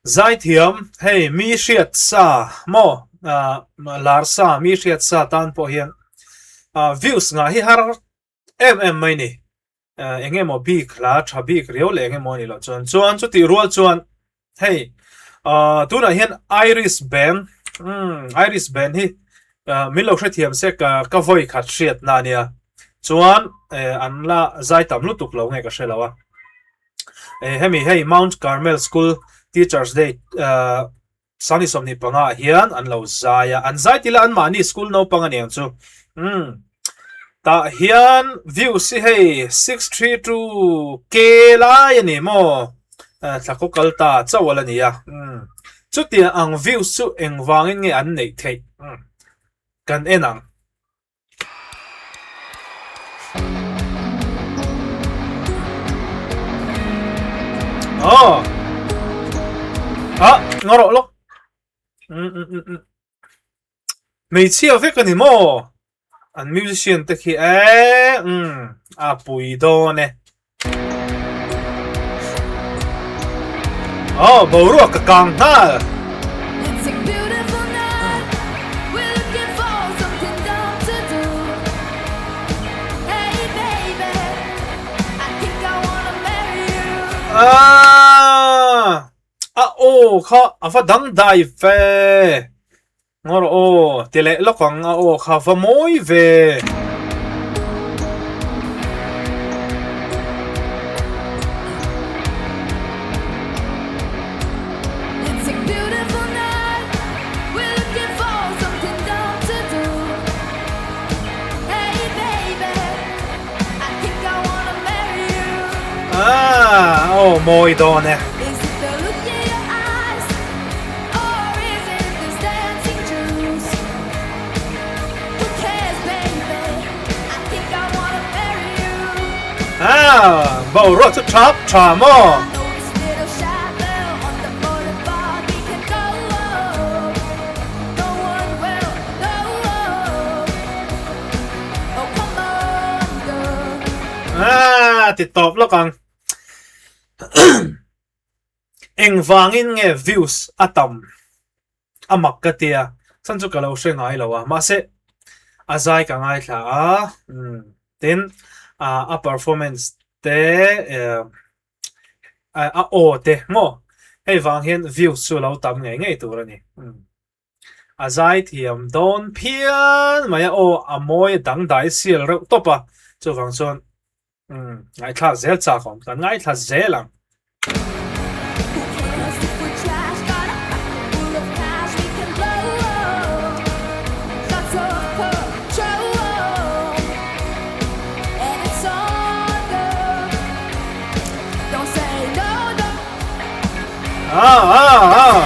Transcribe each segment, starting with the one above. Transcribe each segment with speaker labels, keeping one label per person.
Speaker 1: Zaithiam hei mi hriat sa maw lar sa mi hriat sa tan pawh hian views ngah hi har em em mai ni. Eng emaw bik hla tha bik riau leh eng emaw a nih loh chuan chuan chutih rual chuan hei tunah hian Irish band umm Irish band hi min lo hrethiam se ka ka vawi khat hriatna a nia chuan an la zai tam lutuk lo nge ka hre lo a. Hemi hei Mount Carmel School Teachers Day Sani 25 ah hian an lo zai a, an zai tila anmahni school naupang a niang chu. Umm tah hian views hi hei 632 k lai a ni maw thla khaw kal ta chauh a la ni a. Umm chutiang ang views chu engvangin nge an neih theih kan en ang. Oh. Ah, ngawh rawh lawk. Mm, mm, mm, mm. Hmeichhia vek a ni maw? An musician te khi e, mm, a pui dawn e. Aw boruak ka kang nghal. Aaa a aw kha a va dangdai ve. Ngaw rawh aw, ti leh lawk ang a aw kha va mawi ve. Ah, aw mawi dawn e. Ah, boruak chu thap tha maw? Ah, ti tawp lawk ang. Engvangin nge views a tam a mak ka tia chhan chu ka lo hre ngai lo a mahse a zai ka ngaithla a umm tin a performance te a aw te maw hei vang hian views chu a lo tam ngei ngei tur a ni umm a zai thiam dawn phian mai a aw a mawi a dangdai sial reuh tawp a chuvang chuan Umm, ngaithla zel chak awm, kan ngaithla zel ang. Ah ah ah,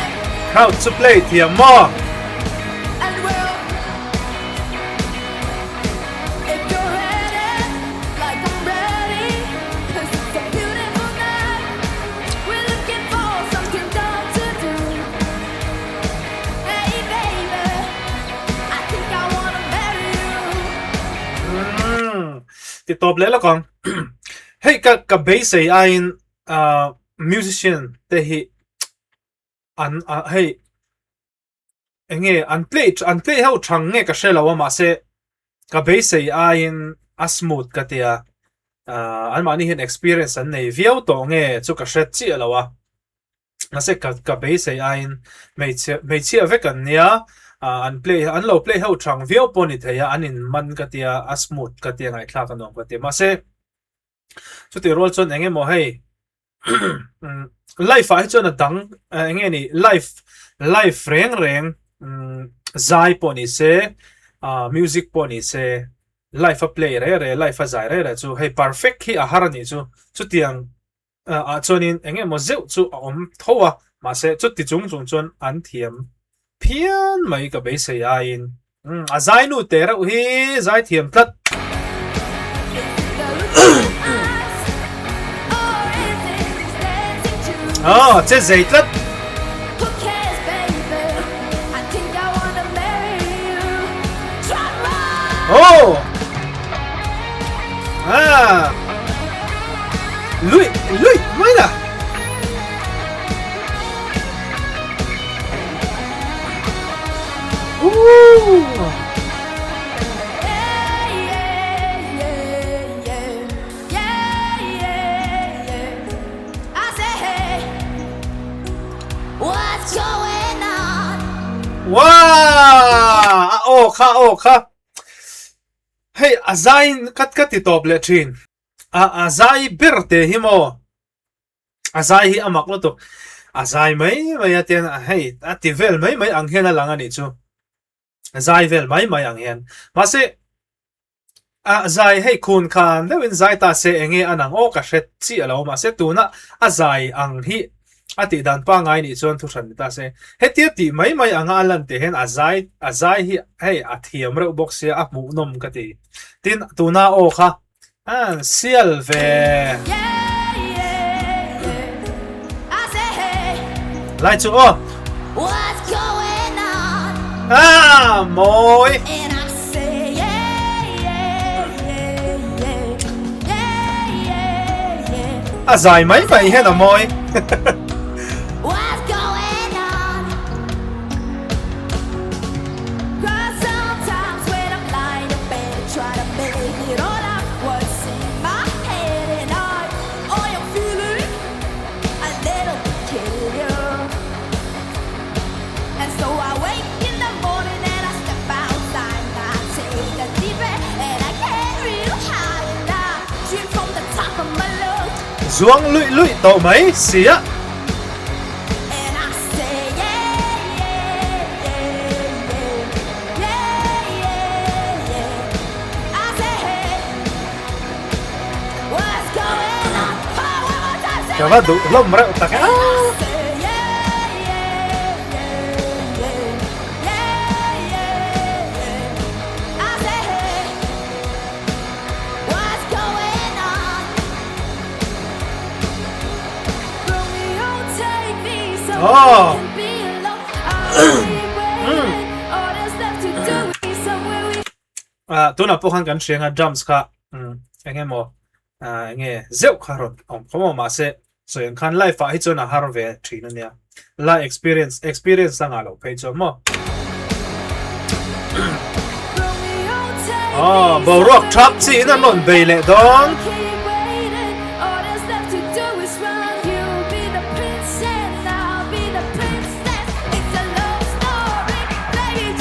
Speaker 1: crowd chu play thiam maw? Ti tawp leh lawk ang. Hei ka ka beisei aiin musician te hi an hei Eng nge an play an play ho thang nge ka hre lo a mahse ka beisei aiin a smooth ka tia ah anmahni hian experience an nei viau tawh nge chu ka hre chiah lo a mahse ka ka beisei aiin hmeichhe hmeichhia vek an nia ah an play an lo play ho thang viau pawh a ni thei a an in man ka tia a smooth ka tia ngaihthlak a nuam ka tia mahse Chutih rual chuan eng emaw hei life ah hi chuan a dang eng nge ni life life reng reng zai pawh ni se music pawh ni se life a play reng reng life a zai reng reng chu hei perfect hi a har a nih chu chutiang ah chuanin eng emaw zeuh chu a awm tho a mahse chuti chung chung chuan an thiam Phian mai ka beisei aiin a zai nu teh reuh hi zai thiam tlat. Aw che zei tlat. Oh! Ah! Lui, lui, mai la. Wow! A aw kha aw kha. Hei a zai ka ka ti tawp leh thin. A a zai ber te hi maw. A zai hi a mak lutuk. A zai mai mai a tian hei a ti vel mai mai ang hian a lang a nih chu. Zai vel mai mai ang hian. Mahse a zai hei khun khan deuhin zai ta se enge an ang aw ka hre chiah lo mahse tuna a zai ang hi a tih dan pangai nih chuan thu hran ni ta se hetia tih mai mai anga a lan teh hian a zai a zai hi hei a thiam reuh bawk sia a hmuhnawm ka ti tin tuna aw kha An sial ve. Lai chu aw. Ah, mawi. A zai mai mai hian a mawi. Zuang luih luih tawh mai sia. Ka va duh hlawm reuh tak e. Oh. Ah, tunah pawh khan kan hriang a drums kha um eng emaw ah enge zeuh kha rawn awm khawm a mahse sawi ang khan live ah hi chuan a har ve thin a nia la experience experience a ngah loh phei chuan maw oh boruak thap chi in an rawn bei leh dawn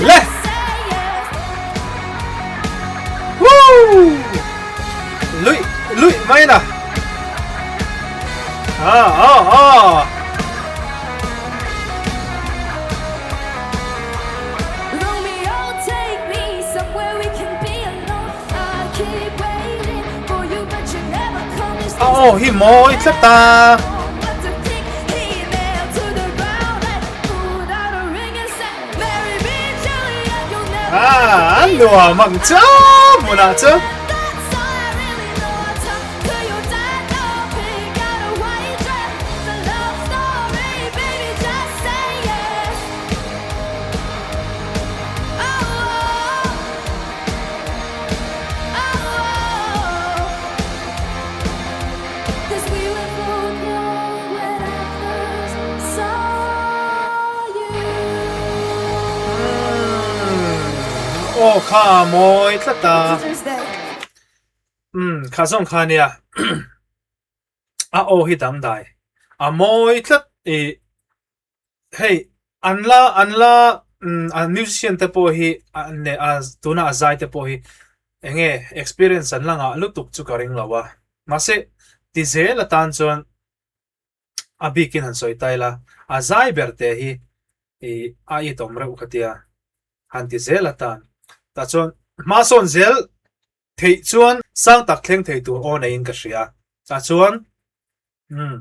Speaker 1: le Woo! Lui lui mai na. Ah ah ah. A aw hi mawi tlat a. Ah, an nuam ang chu hmunah chu. Aw kha a mawi tlat a. Umm kha zawng kha nia a aw hi dangdai a mawi tlat i Hei an la an la umm an musician te pawh hi an leh a tuna a zai te pawh hi eng nge experience an la ngah lutuk chu ka ring lo a mahse ti zel atan chuan a bikin han sawi ta ila a zai ber te hi ih a itawm reuh ka tia han ti zel atan tah chuan hma sawn zel theih chuan sang tak thleng thei tur aw neiin ka hria tah chuan Umm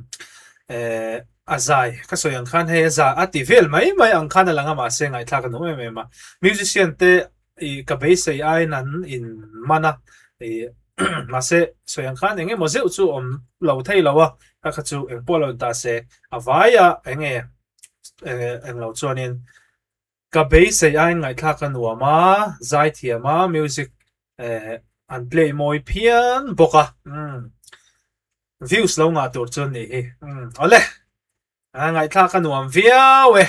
Speaker 1: eh a zai ka sawi ang khan hei a za a ti vel mai mai ang khan a lang a mahse ngaihthlak a nuam em em a musician te ih ka beisei aiin an in man a ih mahse sawi ang khan eng emaw zeuh chu awm lo thei lo a kha kha chu eng pawh lo in ta se a vai a eng nge eh eng lo chuanin Ka beisei aiin ngaihthlak a nuam a, zaithiam a, music eh an play mawi phian bawk a, umm views lo ngah tur chu a nih hi, umm awle, ngaihthlak a nuam viau e.